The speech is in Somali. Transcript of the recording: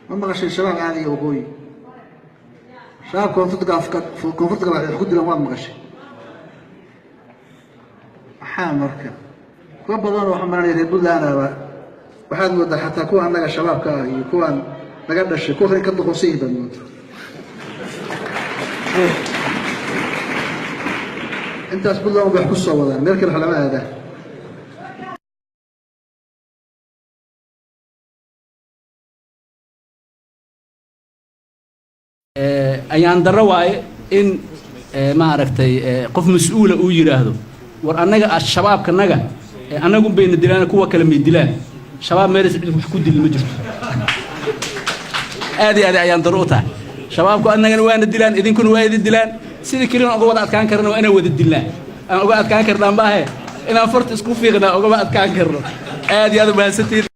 Ma maqashay Shabaab aadaya waqooyi? Shabaab koonfurta, koonfurta galbeed wax ku dilaan waad maqashay. Maxaa marka kuwa badan oo waxaan maranaya reer Puntland-aba waxaad moodaa xataa kuwa annaga Shabaabka ah iyo kuwaan naga dhashay, kuwa kale ka doqonsan yihin baad moodaa. Intaas Puntland bay wax ku soo wadaan, meel kale wax lama aadaa. Ayaan darro waaye in maaragtay qof mas-uula uu yidhaahdo, war annaga Shabaabka naga annagun bayna dilaan, kuwa kale may dilaan. Shabaab meel cid wax ku dilin ma jirto. Aad iyo aad ayaan darro u tahay. Shabaabku annagana waana dilaan, idinkuna waa idin dilaan. Sidii kelina uga wada adkaan karna waa inaan wada dilnaa. Aan uga adkaan karnaa maahe, inaan farta isku fiiqnaa ugama adkaan karno. Aad iyo aad umahadsantihiin.